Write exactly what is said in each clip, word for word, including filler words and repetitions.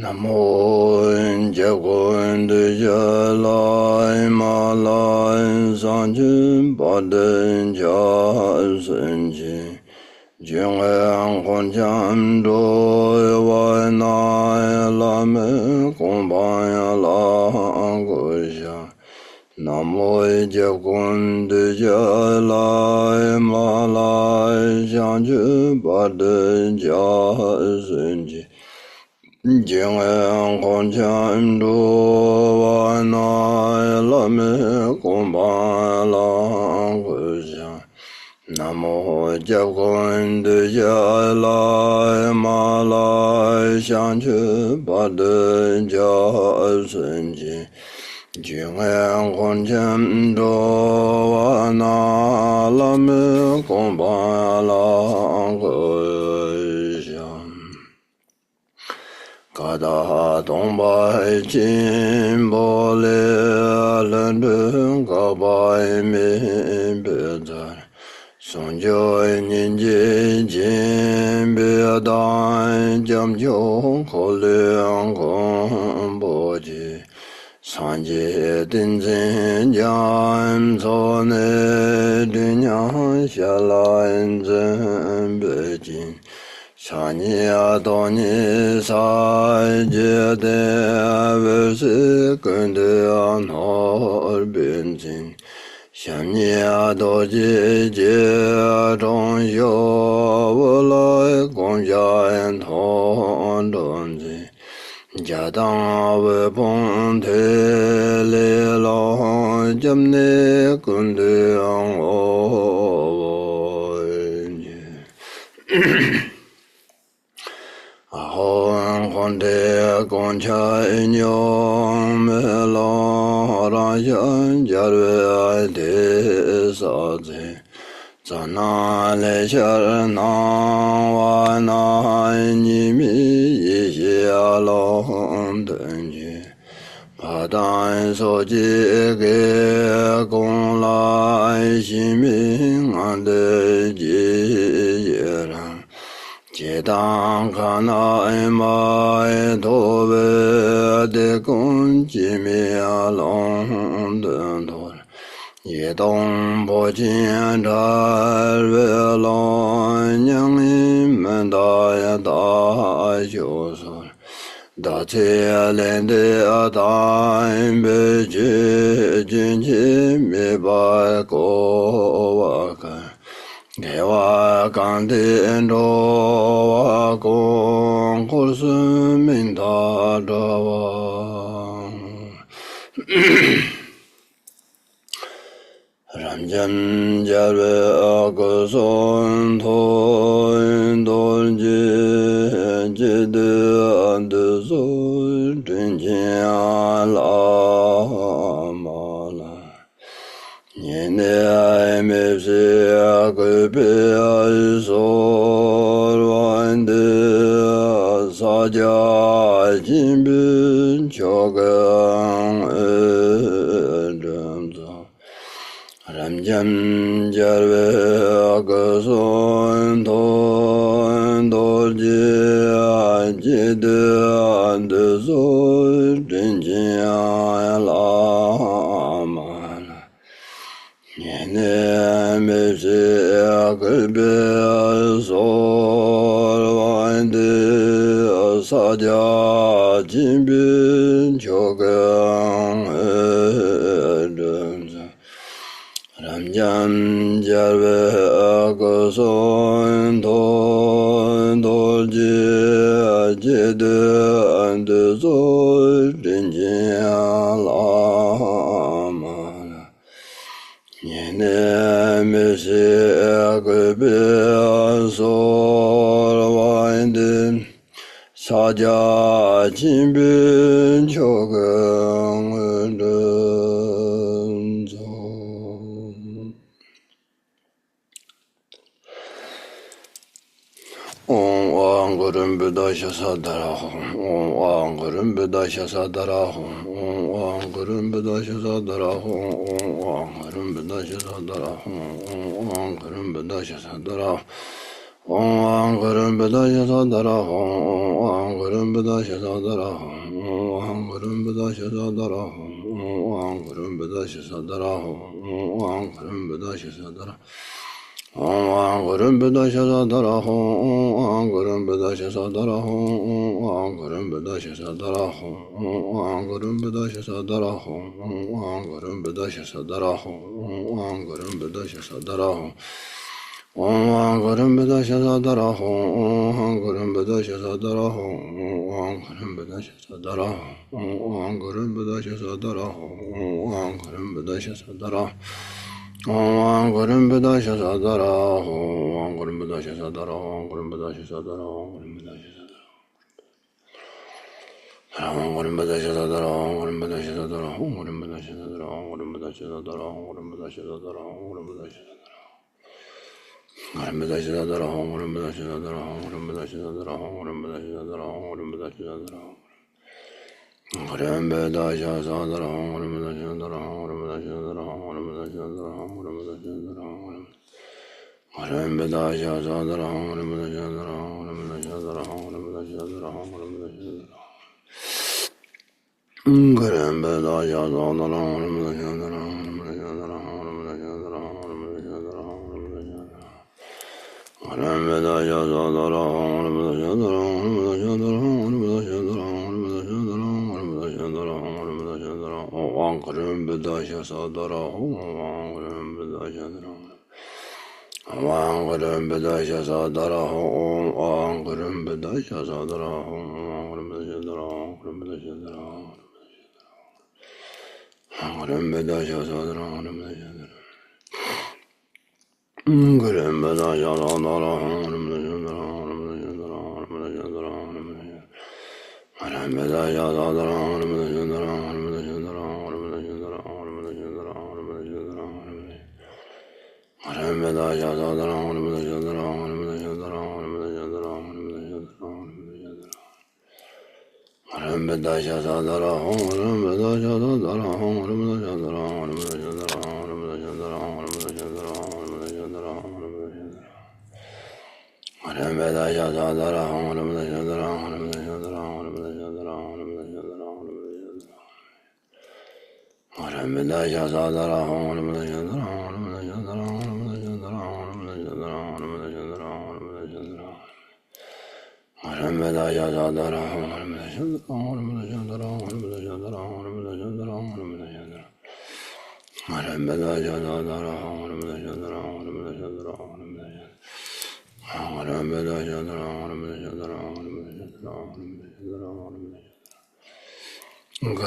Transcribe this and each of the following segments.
ན་མོ་སྐྱབས་མགོན་འདི་ཕྱི་ལ་མ་ལ་བྱང་ཆུབ་བར་དུ་ཕྱག་འཚལ་གྱི། སྦྱིན་དབང་འཁོར་འཁྱམས་འགྲོ་བ་ན། བླ་མེད་གོ་འཕང་ཡང་ལ་འགོད་བྱ། ན་མོ་སྐྱབས་མགོན་འདི་ཕྱི་ལ་མ་ལ་བྱང་ཆུབ་བར་དུ་ཕྱག་འཚལ་གྱི། སྦྱིན་དབང་འཁོར་འཁྱམས་འགྲོ་བ་ན། བླ་མེད་གོ་འཕང་ལ་འགོད་བྱ། ན་མོ་སྐྱབས་མགོན་འདི་ཕྱི་ལ་མ་ལ་བྱང་ཆུབ་བར་དུ་ཕྱག་འཚལ་གྱི། སྦྱིན་དབང་འཁོར་འཁྱམས་འགྲོ་བ་ན། བླ་མེད་གོ་འཕང་ལ་འགོད་བྱ། ཀ་དག་སྟོང་པ་ཆེན་པོ་ལས། ལྷུན་གྲུབ་འགག་པ་མེད་པའི་ཚུལ། ཟུང་འཇུག་སྙིང་རྗེ་ཆེན་པོའི་མདངས། སྐྱབས་མཆོག་འཁོར་ལོའི་མགོན་པོ་ཆེ། སངས་རྒྱས་ཏིང་འཛིན་རྒྱ་མཚོ་ནས། སྤྲིན་ཉག་ཤར་ལ་འཛིན་པའི་སྤྱན། ཕྱག་གཉིས་སྟོང་ཉིད་ཟག་བཅས་ཏེ། འོད་ཟེར་ཀུན་ཏུ་འཐོར་བའི་མཚན། ཞབས་གཉིས་རྡོ་རྗེ་སྐྱིལ་ཀྲུང་གཤེགས། འོད་ལ་དགོངས་ཞགས་མཐོ་སྒྲོགས་མཛད། རྒྱ་དང་འོད་ཕུང་ཐིག་ལེ་ལོངས། སྐྱབས་གནས་ཀུན་འདུས་ངོ་བོ་ཉིད། ཨ་ཧོ། འཁོར་འདས་སྒོ་ཕྱེ་གཉུག་མའི་ཀློང་། རང་ཤར་འབྱར་བའི་དེ་ས་འཛིན། རྩ་ནང་ལས་ཤར་སྣང་བ་ན། གཉིས་མེད་ཡེ་ཤེས་ཀློང་དུ་འབྱུང་། ཕ་དང་སོགས་ཀྱི་བཀའི་དགོངས་ལ། གཞི་མེད་ངང་དུ་བགྱིས་ཤིང་རང་། ཇི་ལྟར་ཁ་ན་པར་ཐོབ་པའི་དེ་ཀུན་སྐྱེ་མེད་ཀློང་དུ་འཐོར། ཡེ་སྟོང་འཕོ་ཆེན་ཕྲ་བའི་ཀློང་། མྱ་ངན་མི་འདའ་ཡང་དག་མཆོག་གསོལ། བདག་ཚེ་ལས་འདས་དམ་པའི་ཆོས། རྒྱུན་ཆད་མེད་པར་གོ་བ་ཀུན། དགེ་བ་གང་དེས་འགྲོ་བ་ཀུན། འཁོར་གསུམ་མི་མཐའ་བྲལ་བ། རབ་འབྱམས་རྒྱལ་བའི་སྐུ་གསུང་ཐུགས། རྡོ་རྗེ་སྐྱིད་སྡུག་བདུད་རྩི་དྲིན་ཅན་བླ་མ་ལ། ཉེ་གནས་མི་ཕྱེད་གུས་པས་གསོལ་བ་འདེབས། ཕྱག་རྒྱ་ཆེན་པོས་མཆོག་གི་དངོས་གྲུབ་སྩོལ། རབ་འབྱམས་རྒྱལ་བའི་སྐུ་གསུང་ཐུགས། རྡོ་རྗེ་སྐྱིད་སྡུག་བདུད་རྩི་དྲིན་ཅན་བླ་མ་ལ། ཉེ་གནས་མི་ཕྱེད་གུས་པས་གསོལ་བ་འདེབས། ཕྱག་རྒྱ་ཆེན་པོས་མཆོག་གི་དངོས་གྲུབ་སྩོལ། རབ་འབྱམས་རྒྱལ་བའི་སྐུ་གསུང་ཐུགས། རྡོ་རྗེ་སྐྱིད་སྡུག་བདུད་རྩི་དྲིན་ཅན་བླ་མ་ལ། ཉེ་གནས་མི་ཕྱེད་གུས་པས་གསོལ་བ་འདེབས། ཕྱག་རྒྱ་ཆེན་པོས་མཆོག་གི་དངོས་གྲུབ་སྩོལ། ཨོཾ་ཨཱཿཧཱུྃ་བུདྡྷ་ཤཱ་ཤ་དྷ་ར་ཧཱུྃ། ཨོཾ་ཨཱཿཧཱུྃ་བུདྡྷ་ཤཱ་ཤ་དྷ་ར་ཧཱུྃ། ཨོཾ་ཨཱཿཧཱུྃ་བུདྡྷ་ཤཱ་ཤ་དྷ་ར་ཧཱུྃ། ཨོཾ་ཨཱཿཧཱུྃ་བུདྡྷ་ཤཱ་ཤ་དྷ་ར་ཧཱུྃ། ཨོཾ་ཨཱཿཧཱུྃ་བུདྡྷ་ཤཱ་ཤ་དྷ་ར་ཧཱུྃ། ཨོཾ་གུ་རུ་བུདྡྷ་ཤཱ་ས་ཏྭ་ར་ཧཱུྃ། ཨོཾ་གུ་རུ་བུདྡྷ་ཤཱ་ས་ཏྭ་ར་ཧཱུྃ། ཨོཾ་གུ་རུ་བུདྡྷ་ཤཱ་ས་ཏྭ་ར་ཧཱུྃ། ཨོཾ་གུ་རུ་བུདྡྷ་ཤཱ་ས་ཏྭ་ར་ཧཱུྃ། ཨོཾ་གུ་རུ་བུདྡྷ་ཤཱ་ས་ཏྭ་ར། ཨོཾ་གུ་རུ་བུདྡྷ་ཤཱ་ས་ཏྭ་ར་ཧཱུྃ། ཨོཾ་གུ་རུ་བུདྡྷ་ཤཱ་ས་ཏྭ་ར་ཧཱུྃ། ཨོཾ་གུ་རུ་བུདྡྷ་ཤཱ་ས་ཏྭ་ར་ཧཱུྃ། ཨོཾ་གུ་རུ་བུདྡྷ་ཤཱ་ས་ཏྭ་ར་ཧཱུྃ། ཨོཾ་གུ་རུ་བུདྡྷ་ཤཱ་ས་ཏྭ་ར་ཧཱུྃ། ཨོཾ་གུ་རུ་བུདྡྷ་ཤཱ་ས་ཏྭ་ར་ཧཱུྃ། ཨོཾ་གུ་རུ་བུདྡྷ་ཤཱ་ས་ཏྭ་ར་ཧཱུྃ། ཨོཾ་གུ་རུ་བུདྡྷ་ཤཱ་ས་ཏྭ་ར་ཧཱུྃ། ཨོཾ་གུ་རུ་བུདྡྷ་ཤཱ་ས་ཏྭ་ར་ཧཱུྃ། ཨོཾ་གུ་རུ་བུདྡྷ་ཤཱ་ས་ཏྭ་ར་ཧཱུྃ། ཨོཾ་གུ་རུ་བུདྡྷ་ཤཱ་ས་ཏྭ་ར་ཧཱུྃ། ཨོཾ་གུ་རུ་བུདྡྷ་ཤཱ་ས་ཏྭ་ར་ཧཱུྃ། ཨོཾ་གུ་རུ་བུདྡྷ་ཤཱ་ས་ཏྭ་ར་ཧཱུྃ། ཨོཾ་གུ་རུ་བུདྡྷ་ཤཱ་ས་ཏྭ་ར་ཧཱུྃ།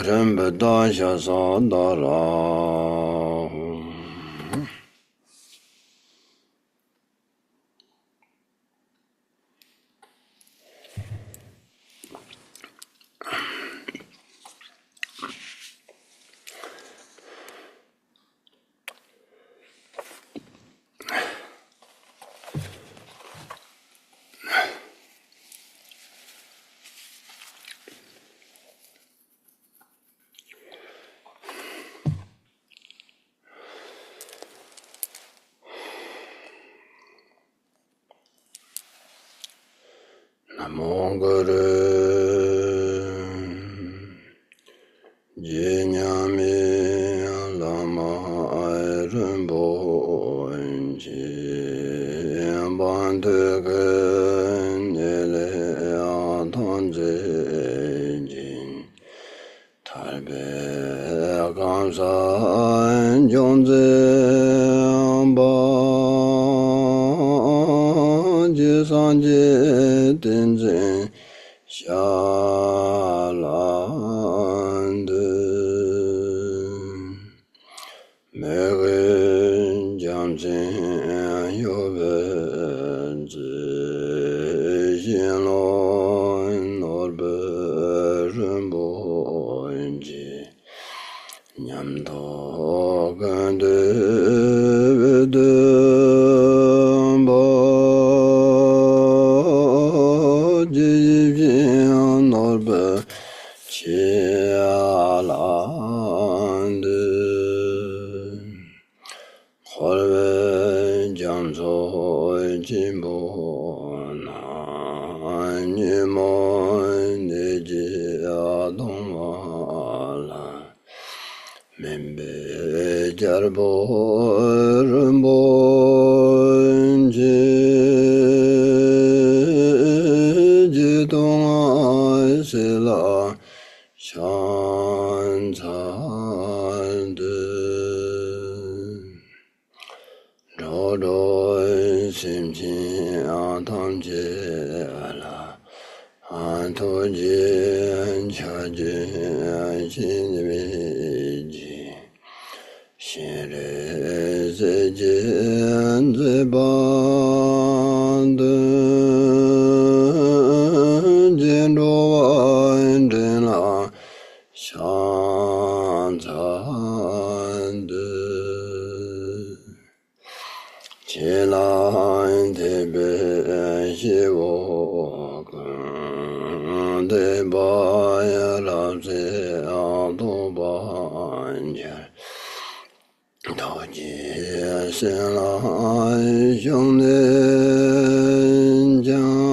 ཨོཾ་གུ་རུ་བུདྡྷ་ཤཱ་ས་ཏྭ་ར་ཧཱུྃ། ན་མོ་གུ་རུ། རྗེ་མཉམ་མེད་བླ་མ་རིན་པོ་ཆེ། དཔལ་དུས་ཀྱི་གནས་ལས་ཐོན་མཛད་ཅིང་། ཐར་པའི་གང་ཟག་འབྱོངས་མཛད་པ། རྗེ་སངས་རྒྱས་བསྟན་འཛིན་ཞལ་ལ་འདུད། མི་དགེ་རྒྱལ་མཚན་གཡོ་བའི་མཛད། ཞིང་ལོ་ནོར་བུ་རིན་པོ་ཆེ། ཉམས་རྟོགས་ཀུན་འདུས་སྟོན་པ། རྗེ་ཡིད་བཞིན་ནོར་བུ་ཆེ་ལ་འདུད། འཁོར་བའི་རྒྱ་མཚོ་ཆེན་པོ་ གཏོང་བ་ལ། སྨན་པའི་རྒྱལ་པོ་རིན་པོ་ཆེ། བརྒྱད་སྟོང་ལྔ་བརྒྱ་ལ་ཕྱག་འཚལ་འདུད། འགྲོ་དྲུག་སེམས་ཅན་ཐམས་ཅད་ལ། ཐུགས་རྗེའི་ཕྱག་རྒྱ་བྱིན་གྱིས་བརླབ་ཅིང་། སྤྱན་རས་གཟིགས་ཀྱིས་མཛད་པ་དོན་ཆེན་འགྲོ་བའི་འདྲེན་ལ་ཕྱག་འཚལ་འདུད། ཆོས་ལ་དད་པའི་སྐྱེ་བོ་ཀུན། དད་པ་ཡི་རབ་གསལ་རྟོགས་པར་འགྱུར། ཐུགས་ཀྱི་སེམས་ལ་ཞུགས་ནས་ཀྱང་།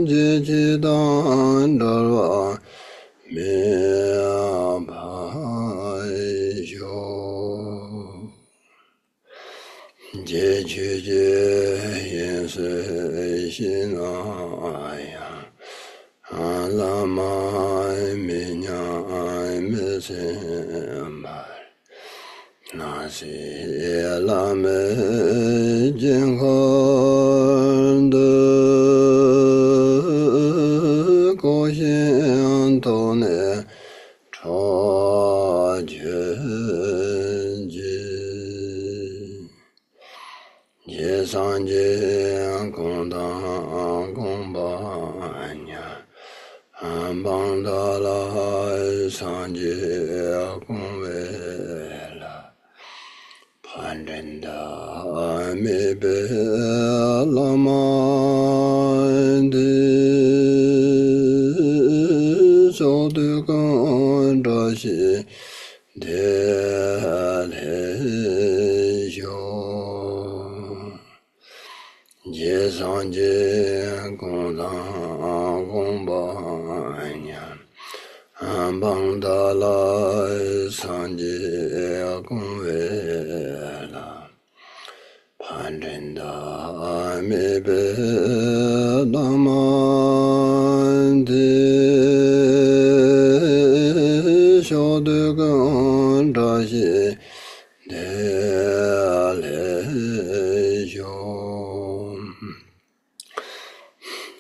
སྐྱེ་མཆེད་དང་བྲལ་བ་མེད་པར་ཤོག། རྗེ་ཁྱོད་ཀྱིས་ཡོངས་སུ་ཤེས་ན་ཡང་། བླ་མ་མི་མཉམ་མི་སེམས་པར། སྣང་སྲིད་བླ་མའི་སྦྱིན་ཁང་དུ། བཀོད་ཤིང་ཐོགས་ནས་འཕྲོག་གྱུར་ཅིག། རྗེ་སངས་རྒྱས་གང་དང་གང་བར་མཉམ། འབངས་དག་ལ་སངས་རྒྱས་གང་བས་བསླབ། ཕ་འགྲན་ཟླ་མེད་པའི་བླ་མ་དེ། ཕྱོགས་དུས་གང་བཀྲ་ཤིས་བདེ་ལེགས་ཤོག། རྗེ་སངས་རྒྱས་གང་དང་གང་བར་མཉམ། འབངས་དག་ལ་སངས་རྒྱས་གང་བས་བསླབ། ཕ་འགྲན་ཟླ་མེད་པའི་བླ་མ་དེ། ཕྱོགས་དུས་གང་བཀྲ་ཤིས་བདེ་ལེགས་ཤོག།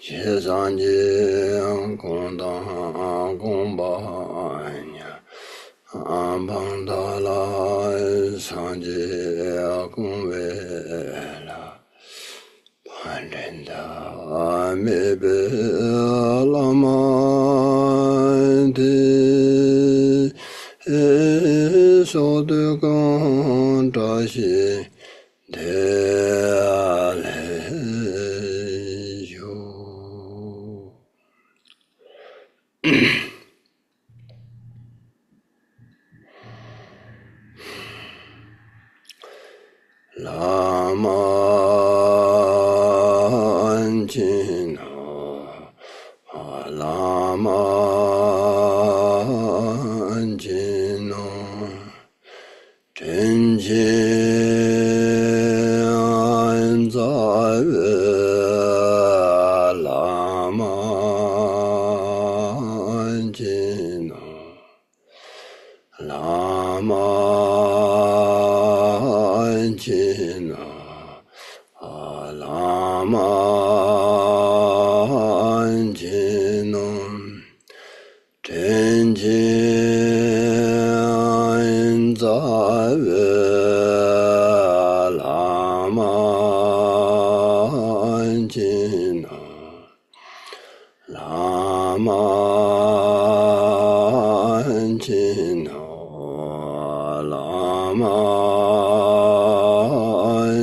རྗེ་སངས་རྒྱས་གང་དང་གང་བར་མཉམ། འབངས་དག་ལ་སངས་རྒྱས་གང་བས་བསླབ། ཕ་འགྲན་ཟླ་མེད་པའི་བླ་མ་དེ། ཕྱོགས་དུས་གང་བཀྲ་ཤིས་བདེ་ལེགས་ཤོག། བླ་མ་མཁྱེན་ནོ། བླ་མ་མཁྱེན་ནོ། དྲིན་ཅན་རྩ་བའི་བླ་མ་མཁྱེན་ནོ། བླ་མ་མཁྱེན་ནོ། བླ་མ་མཁྱེན་ནོ། དྲིན་ཅན་རྩ་བའི་བླ་མ་མཁྱེན་ནོ། བླ་མ་མཁྱེན་ནོ། བླ་མ་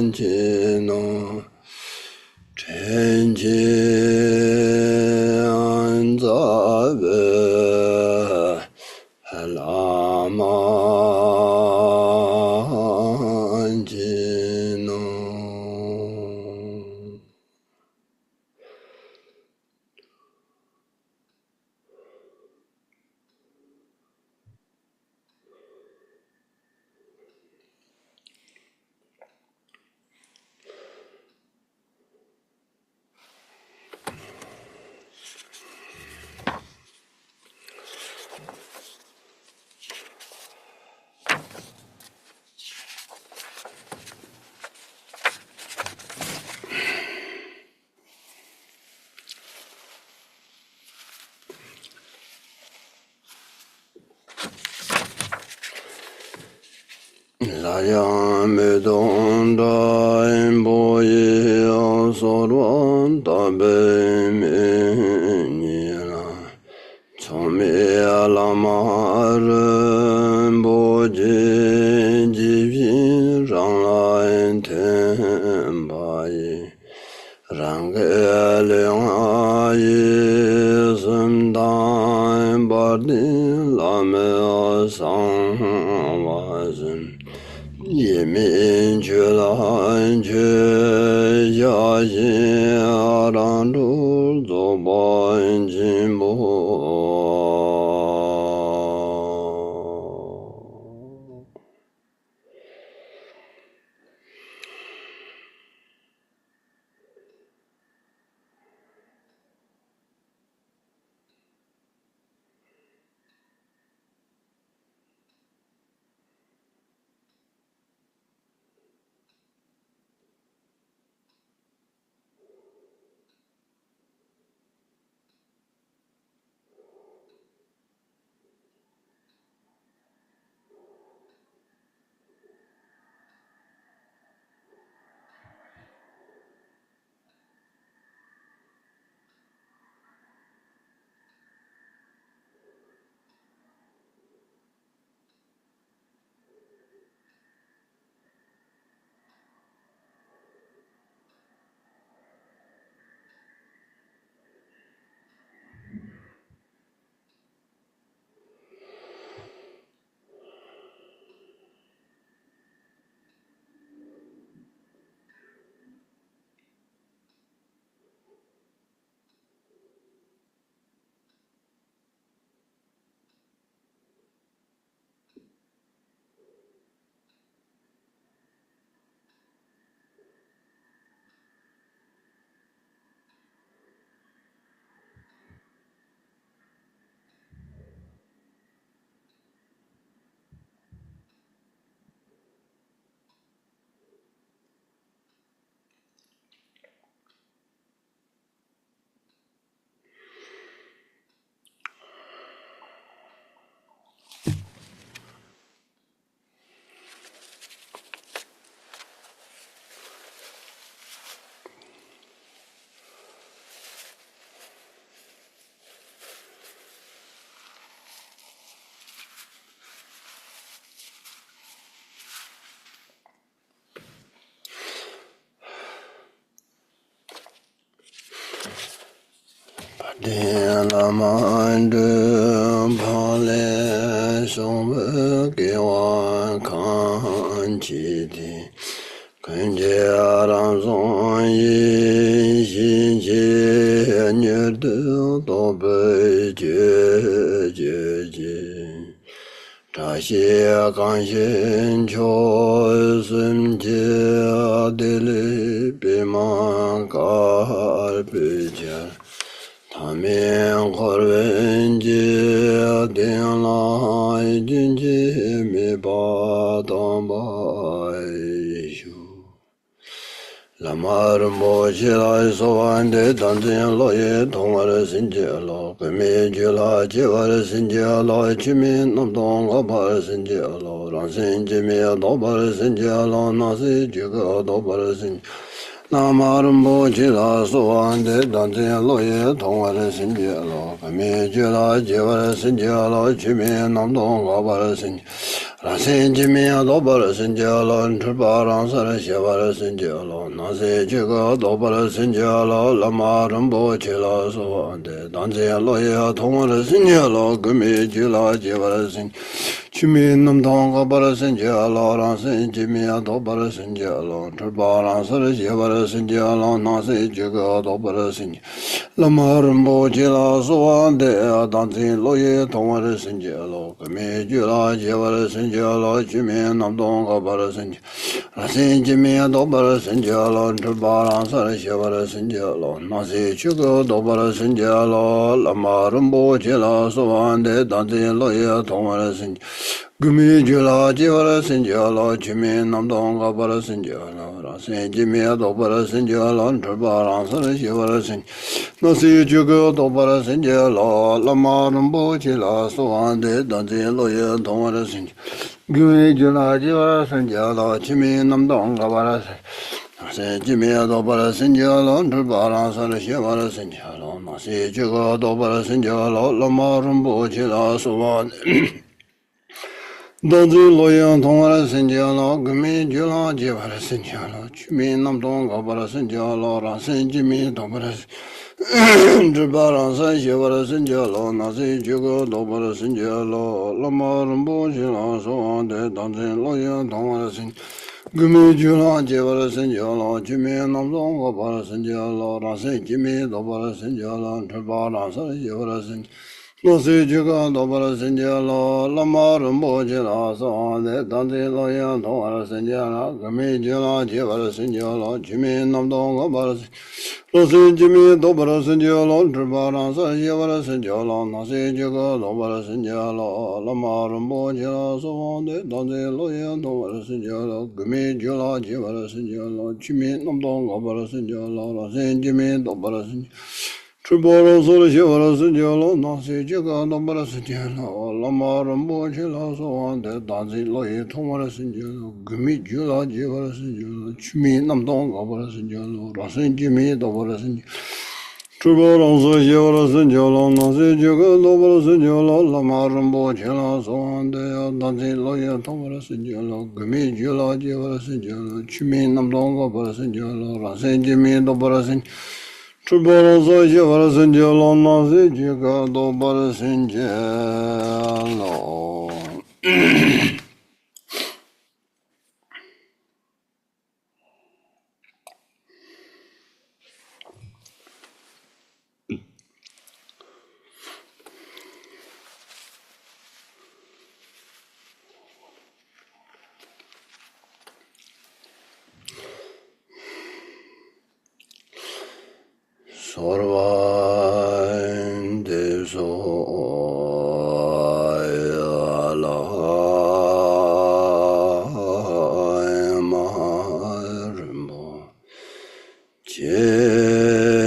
མཁྱེན་ནོ། དྲིན་ཅན་རྩ་བའི་བླ་མ་མཁྱེན་ནོ། ལ་ཡང་མེ་ཏོག་འདྲ་བོ་ཡི་སོལ་བ་བཏབ་པའི་མིག་གཉིས་ལ། མཚུངས་མེད་བླ་མ་རིན་པོ་ཆེ་ཇི་བཞིན་རང་ལ་ཐིམ་པ་ཡི། རང་གི་ལུས་ངག་ཡིད་གསུམ་དང་བར་དོའི་ལམ་གསང་བ་གསུམ། ཡེངས་མེད་ཆོས་ལ་ཆོས་བཞག་བཞིན་རང་གྲོལ་རྫོགས་པ་ཆེན་པོ། དེ་བླ་མ་འགྲོ་ཕ་ལས་བྱུང་བའི་སྐྱེ་བ་གང་མཆིས་ཏེ། ཀུན་གྱི་རང་བྱུང་ཡེ་ཤེས་ཀྱིས། མྱུར་དུ་རྟོགས་པའི་ཆོས་སྤྱོད་ཅིང་། བཀྲ་ཤིས་གང་ཞིག་མཆོག་གསུམ་གྱི། བདེ་ལེགས་པདྨ་དཀར་པོའི་ཆར། མཐའ་མེད་འཁོར་བའི་འཇིག་རྟེན་ལ། རྒྱུན་ཆད་མེད་པར་དག་པར་ཤོག་བླ་མ་རིན་པོ་ཆེ་ལ་གསོལ་བ་འདེབས། བདག་འཛིན་བློ་ཡིས་ཐོངས་པར་བྱིན་གྱིས་རློབས། གོང་མའི་རྒྱུད་ལ་སྐྱེ་བར་བྱིན་གྱིས་རློབས། ཆོས་མིན་རྣམ་རྟོག་འགག་པར་བྱིན་གྱིས་རློབས། རང་སེམས་སྐྱེ་མེད་རྟོགས་པར་བྱིན་གྱིས་རློབས། སྣང་སྲིད་ཆོས་སྐུ་རྟོགས་པར་བྱིན། བླ་མ་རིན་པོ་ཆེ་ལ་གསོལ་བ་འདེབས། བདག་འཛིན་བློ་ཡིས་ཐོངས་པར་བྱིན་གྱིས་རློབས། གོང་མའི་རྒྱུད་ལ་སྐྱེ་བར་བྱིན་གྱིས་རློབས། ཆོས་མིན་རྣམ་རྟོག་འགག་པར་བྱིན། རང་སེམས་སྐྱེ་མེད་རྟོགས་པར་བྱིན་གྱིས་རློབས། འཁྲུལ་པ་རང་སར་ཞི་བར་བྱིན་གྱིས་རློབས། སྣང་སྲིད་ཆོས་སྐུ་རྟོགས་པར་བྱིན་གྱིས་རློབས། བླ་མ་རིན་པོ་ཆེ་ལ་གསོལ་བ་འདེབས། བདག་འཛིན་བློ་ཡིས་ཐོངས་པར་བྱིན་གྱིས་རློབས། གོང་མའི་རྒྱུད་ལ་སྐྱེ་བར་བྱིན། ཆོས་མིན་རྣམ་རྟོག་འགག་པར་བྱིན་གྱིས་རློབས། རང་སེམས་སྐྱེ་མེད་རྟོགས་པར་བྱིན་གྱིས་རློབས། འཁྲུལ་པ་རང་སར་ཞི་བར་བྱིན་གྱིས་རློབས། སྣང་སྲིད་ཆོས་སྐུ་རྟོགས་པར་བྱིན་གྱིས། བླ་མ་རིན་པོ་ཆེ་ལ་གསོལ་བ་འདེབས། བདག་འཛིན་བློ་ཡིས་ཐོངས་པར་བྱིན་གྱིས་རློབས། གོང་མའི་རྒྱུད་ལ་སྐྱེ་བར་བྱིན་གྱིས་རློབས། ཆོས་མིན་རྣམ་རྟོག་འགག་པར་བྱིན་གྱིས། རང་སེམས་སྐྱེ་མེད་རྟོགས་པར་བྱིན་གྱིས་རློབས། འཁྲུལ་པ་རང་སར་ཞི་བར་བྱིན་གྱིས་རློབས། སྣང་སྲིད་ཆོས་སྐུ་རྟོགས་པར་བྱིན་གྱིས་རློབས། བླ་མ་རིན་པོ་ཆེ་ལ་གསོལ་བ་འདེབས། བདག་འཛིན་བློ་ཡིས་ཐོངས་པར་བྱིན་གྱིས། གོང་མའི་རྒྱུད་ལ་སྐྱེ་བར་བྱིན་གྱིས་རློབས། ཆོས་མིན་རྣམ་རྟོག་འགག་པར་བྱིན་གྱིས་རློབས། རང་སེམས་སྐྱེ་མེད་རྟོགས་པར་བྱིན་གྱིས་རློབས། འཁྲུལ་པ་རང་སར་ཞི་བར་བྱིན་གྱིས། སྣང་སྲིད་ཆོས་སྐུ་རྟོགས་པར་བྱིན་གྱིས་རློབས། བླ་མ་རིན་པོ་ཆེ་ལ་གསོལ་བ་འདེབས། བདག་འཛིན་བློ་ཡིས་ཐོངས་པར་བྱིན་གྱིས། མགོན་མེད་རྒྱུད་ལ་སྐྱེ་བར་སེམས་བསྐྱེད་ལོ། ཆོས་མིན་རྣམ་རྟོག་འགག་པར་སེམས། སེམས་ཅན་མི་ལྡོག་པར་སེམས་བསྐྱེད་ལོ། འཁྲུལ་པ་རང་སར་ཞི་བར་སེམས་བསྐྱེད་ལོ། སྣང་སྲིད་ཆོས་སྐུ་རྟོགས་པར་སེམས་བསྐྱེད་ལོ། བླ་མ་རིན་པོ་ཆེ་ལ་གསོལ་བ་འདེབས། བདག་འཛིན་བློ་ཡིས་མཐོང་བར་སེམས་བསྐྱེད་ལོ། མགོན་མེད་རྒྱུད་ལ་སྐྱེ་བར་སེམས་བསྐྱེད་ལོ། ཆོས་མིན་རྣམ་རྟོག་འགག་པར་སེམས་བསྐྱེད་ལོ། རང་སེམས་ཅན་མི་ལྡོག་པར། འཁྲུལ་པ་རང་སར་ཞི་བར་སེམས་བསྐྱེད་ལོ། སྣང་སྲིད་ཆོས་སྐུ་རྟོགས་པར་སེམས་བསྐྱེད་ལོ། བླ་མ་རིན་པོ་ཆེ་ལ་གསོལ་བ་འདེབས། བདག་འཛིན་བློ་ཡིས་མཐོང་བར་སེམས། མགོན་མེད་རྒྱུད་ལ་སྐྱེ་བར་སེམས་བསྐྱེད་ལོ། ཆོས་མིན་རྣམ་རྟོག་འགག་པར་སེམས་བསྐྱེད་ལོ། རང་སེམས་ཅན་མི་ལྡོག་པར་སེམས་བསྐྱེད་ལོ། འཁྲུལ་པ་རང་སར་ཞི་བར་སེམས། སྣང་སྲིད་ཆོས་སྐུ་རྟོགས་པར་སེམས་བསྐྱེད་ལོ། བླ་མ་རིན་པོ་ཆེ་ལ་གསོལ་བ་འདེབས། བདག་འཛིན་བློ་ཡིས་མཐོང་བར་སེམས་བསྐྱེད་ལོ། མགོན་མེད་རྒྱུད་ལ་སྐྱེ་བར་སེམས་བསྐྱེད་ལོ། ཆོས་མིན་རྣམ་རྟོག་འགག་པར་སེམས། རང་སེམས་ཅན་མི་ལྡོག་པར་སེམས་བསྐྱེད་ལོ། འཁྲུལ་པ་རང་སར་ཞི་བར་སེམས་བསྐྱེད་ལོ། སྣང་སྲིད་ཆོས་སྐུ་རྟོགས་པར་སེམས་བསྐྱེད་ལོ། བླ་མ་རིན་པོ་ཆེ་ལ་གསོལ་བ་འདེབས། བདག་འཛིན་བློ་ཡིས་མཐོང་བར་སེམས་བསྐྱེད་ལོ། མགོན་མེད་རྒྱུད་ལ་སྐྱེ་བར་སེམས་བསྐྱེད་ལོ། ཆོས་མིན་རྣམ་རྟོག་འགག་པར་སེམས་བསྐྱེད་ལོ། རང་སེམས་ཅན་མི་ལྡོག་པར་སེམས་བསྐྱེད། འཁྲུལ་པ་རང་སར་ཞི་བར་སེམས་བསྐྱེད་ལོ། སྣང་སྲིད་ཆོས་སྐུ་རྟོགས་པར་སེམས་བསྐྱེད་ལོ། བླ་མ་རིན་པོ་ཆེ་ལ་གསོལ་བ་འདེབས། བདག་འཛིན་བློ་ཡིས་མཐོང་བར་སེམས་བསྐྱེད་ལོ། མགོན་མེད་རྒྱུད་ལ་སྐྱེ་བར་སེམས་བསྐྱེད་ལོ། ཆོས་མིན་རྣམ་རྟོག་འགག་པར་སེམས་བསྐྱེད་ལོ། རང་སེམས་ཅན་མི་ལྡོག་པར་སེམས་བསྐྱེད། འཁྲུལ་པ་རང་སར་ཞི་བར་སེམས་བསྐྱེད་ལོ། སྣང་སྲིད་ཆོས་སྐུ་རྟོགས་པར་སེམས་བསྐྱེད་ལོ། བླ་མ་རིན་པོ་ཆེ་ལ་གསོལ་བ་འདེབས། བདག་འཛིན་བློ་ཡིས་མཐོང་བར་སེམས་བསྐྱེད་ལོ། མགོན་མེད་རྒྱུད་ལ་སྐྱེ་བར་སེམས་བསྐྱེད་ལོ། ཆོས་མིན་རྣམ་རྟོག་འགག་པར་སེམས་བསྐྱེད་ལོ། རང་སེམས་ཅན་མི་ལྡོག་པར་སེམས། འཁྲུལ་པ་རང་སར་ཞི་བར་སེམས་བསྐྱེད་ལོ། སྣང་སྲིད་ཆོས་སྐུ་རྟོགས་པར་སེམས་བསྐྱེད་ལོ། གསོལ་བ་འདེབས་སོ། བླ་མ་རིན་པོ་ཆེ།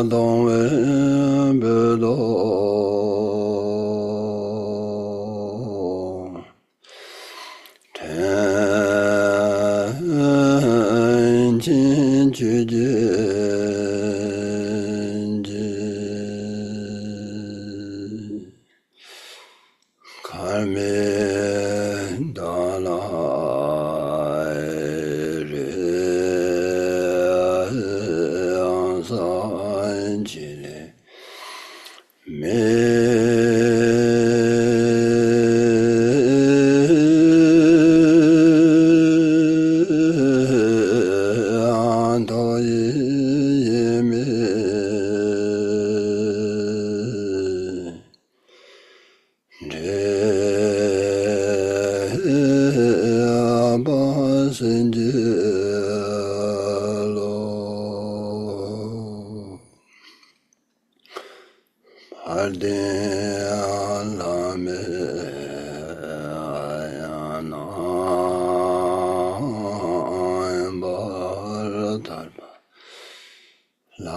གདུང་བའི་འབུལ་དུ། དྲིན་ཆེན་ཆོས་ཀྱི་རྗེ། མཁར་མའི་མདའ་ལ་རེ་ཡང་སངས་རྒྱས་ལས། མེ་ཏོག་ཡེ་མེ་འདྲེས་པ་སེང་གེ་ལོ། འཕར་ལྡིང་ལྷ་མོའི་ཡང་ན་འབར་ཐར་པ་ལ།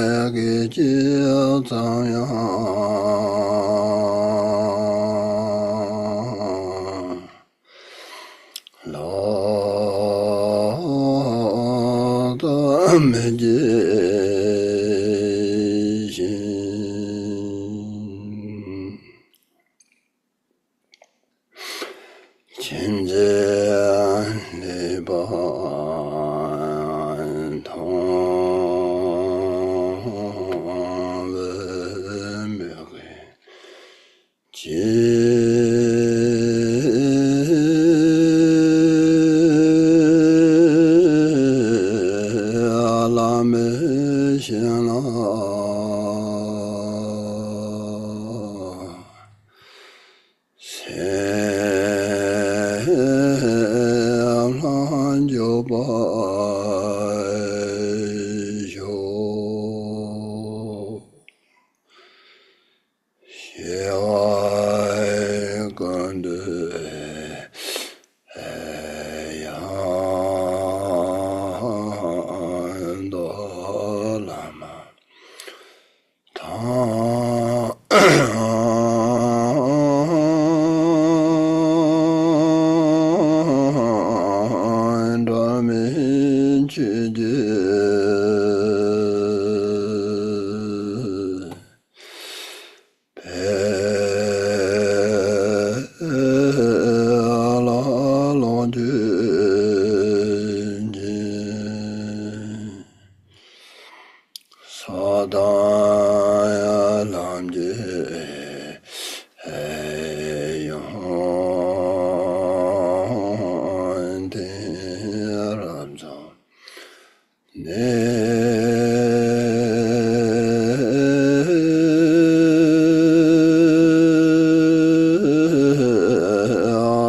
ཡ་གི་ཅི་ཙམ་ཡང་། ལོག་ལྟ་མི་བགྱིད་ཤིང་། མཁྱེན་བརྩེ་ལེགས་པར་མཐོང་བའི་མོས་གུས། ཀྱི། བླ་མའི་བྱིན་རླབས་སེམས་ལ་འཇོག་པར་ཤོག། ཞེས་པ་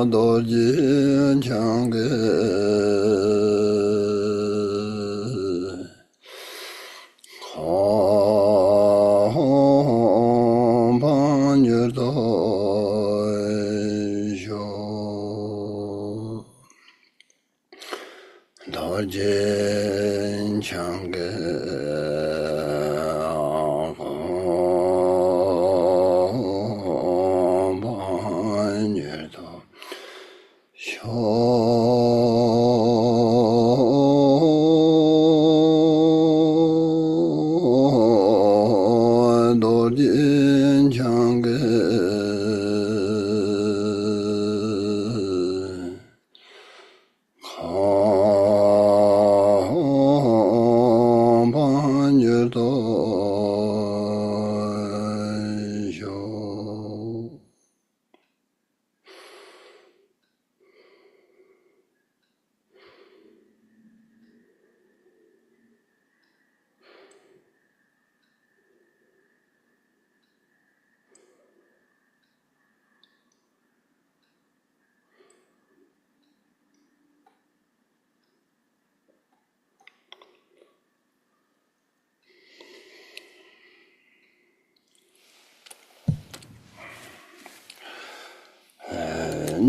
རྡོ་རྗེ་འཆང་གི་གོ་འཕང་མྱུར་ཐོབ་ཤོག་རྡོ་རྗེ་འཆང་གི་གོ་འཕང་མྱུར་ཐོབ་ཤོག་རྡོ་རྗེ་འཆང་གི་གོ་འཕང་མྱུར་ཐོབ་ཤོག་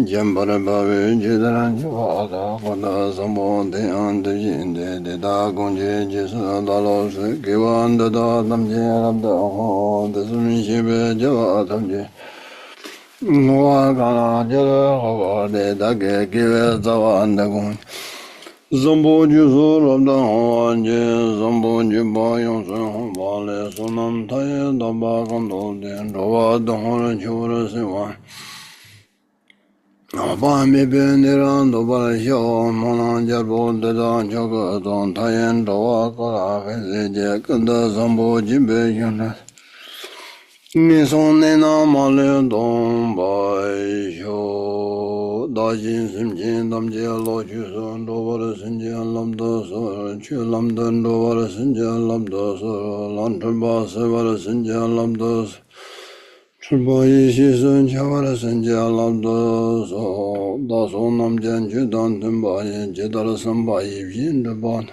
འཇམ་པར་བབས་པའི་ཇི་ལྟར་འཇུག་པ་དག་གོ་ཏ་བཟང་པོ་དེ་ཡང་དེ་བཞིན་ཏེ། དེ་དག་གང་ཇི་སྐྱེས་སུ་བདག་སློབ་ཚུལ། དགེ་བ་འདི་དག་ཐམས་ཅད་རབ་ཏུ་བསྔོ། དེ་བསམ་ཤེས་པས་བྱ་བ་ཐམས་ཅད་བསྔོ་བ་གང་ལགས་ཀྱི་ལོ་འོད་དེ་དག་གིས་དགེ་བའི་རྩ་བ་འདི་ཀུན། བཟང་པོ་རྗེས་སུ་རབ་ཏུ་བསྔོ་བར་བགྱི། བཟང་པོ་སྦྱིན་པ་ཡོངས་སུ་བསྔོ་བ་ལས། བསོད་ནམས་མཐའ་ཡས་ཐོབ་པ་གང་དག་དེས། འགྲོ་བ་སྡུག་བསྔལ་ཆེ་བར་སེལ་བ། ལྷག་པ་མེད་པའི་གནས་རབ་ཐོབ་པར་ཤོག་སྨོན་ལམ་རྒྱལ་པོ་འདི་དག་མཆོག་གི་སྟོབས། མཐའ་ཡས་འགྲོ་བ་ཀུན་ལ་ཕན་བྱེད་ཅིང་། ཀུན་ཏུ་བཟང་པོ་སྦྱིན་པའི་ཞིང་དུ། ངན་སོང་གནས་རྣམས་མ་ལུས་སྟོངས་པར་ཤོག་བདག་གཞན་སེམས་ཅན་ཐམས་ཅད་བློ་ཆོས་སུ་འགྲོ་བར་བྱིན་གྱིས་བརླབ་ཏུ་གསོལ། ཆོས་ལམ་དུ་འགྲོ་བར་བྱིན་གྱིས་བརླབ་ཏུ་གསོལ། ལམ་འཁྲུལ་པ་སེལ་བར་བྱིན་གྱིས་བརླབ་ཏུ་གསོལ། འཁྲུལ་པ་ཡེ་ཤེས་སུ་འཆར་བར་བྱིན་གྱིས་བརླབ་ཏུ་གསོལ། བདག་སོགས་རྣམས་ཀྱང་ཆོས་དང་མཐུན་པ་ཡི། ཇི་ལྟར་བསམ་པ་ཡིད་བཞིན་འགྲུབ་པ་དང་།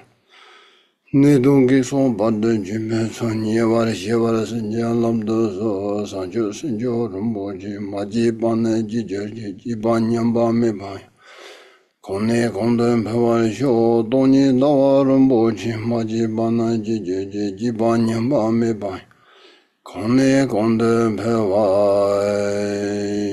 ནད་གདོན་བགེགས་སོགས་བར་དུ་གཅོད་པའི་ཚུལ། ཉེ་བར་ཞི་བར་བྱིན་གྱིས་བརླབ་ཏུ་གསོལ། བྱང་ཆུབ་སེམས་མཆོག་རིན་པོ་ཆེ། མ་སྐྱེས་པ་ནི་སྐྱེ་གྱུར་ཅིག་སྐྱེས་པ་ཉམས་པ་མེད་པ་ཡང་། གོང་ནས་གོང་དུ་འཕེལ་བར་ཤོག་སྟོང་ཉིད་ཟླ་བ་རིན་པོ་ཆེ། མ་སྐྱེས་པ་ནི་སྐྱེ་གྱུར་ཅིག་སྐྱེས་པ་ཉམས་པ་མེད་པ་ཡང་། གོང་ནས་གོང་དུ་འཕེལ་བར།